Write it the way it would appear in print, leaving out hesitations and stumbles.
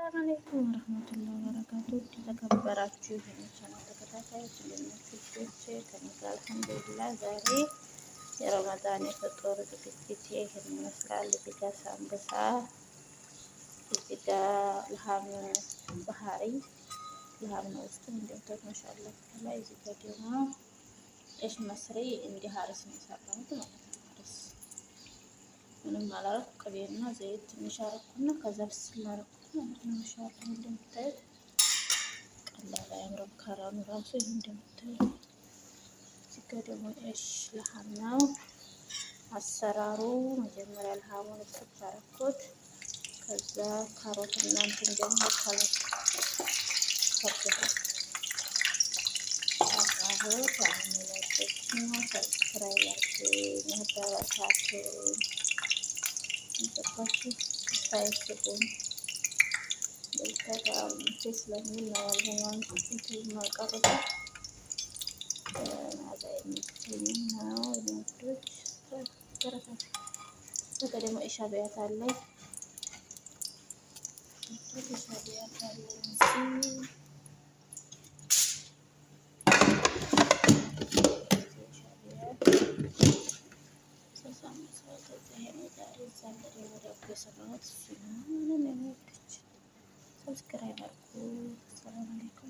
السلام عليكم ورحمة الله وبركاته። የተከበራችሁ የቻናል ተከታታዮች እንዴት ናችሁ? ልጆቼ ከእኔ ጋር الحمد لله። ዛሬ የረመዳን የፍጡር ዝግጅት ይህን ይመስላል። እዚህ ጋር ሳምቡሳ፣ እዚህ ጋር لحم بهاري لحم ነው ውስጡ እንደምታዩት ما شاء الله። ላይ እዚህ ጋር ደግሞ عيش مصري እንዲህ هرس ነው የሰራሁት ማለት ነው። هرس ምንም አላረኩ፣ ቅቤና ዘይት ትንሽ አረኩና ከዛ ብስል አረኩት ማለት ነው። ما شاء الله እንደምታዩት ቀላል አያምርም። ከረኑ ራሱ ይህ እንደምታዩት። እዚህ ጋ ደግሞ عيش لحم ነው አሰራሩ። መጀመሪያ لحم ኡን ጥብ አረኩት። ከዛ ካሮት እና እንትን ደግሞ ካሮት ከብት ሰራሁት። አሁን ነው። Subscribe አድርጉኝ፣ አበረታቱኝ። ገባችሁ? አስተያየት ስጡኝ። ስለሚል ነው ያልሆነውን እንትን የማቀርበው ማዛ የሚገኝ ነው። ውዶች በረታቱ። ነገ ደግሞ ኢሻ ቢያት አለኝ። ኢሻ ቢያት አለኝ እዚህ የሰራሁት እሱ ነው። Subscribe አድርጉ። السلام عليكم።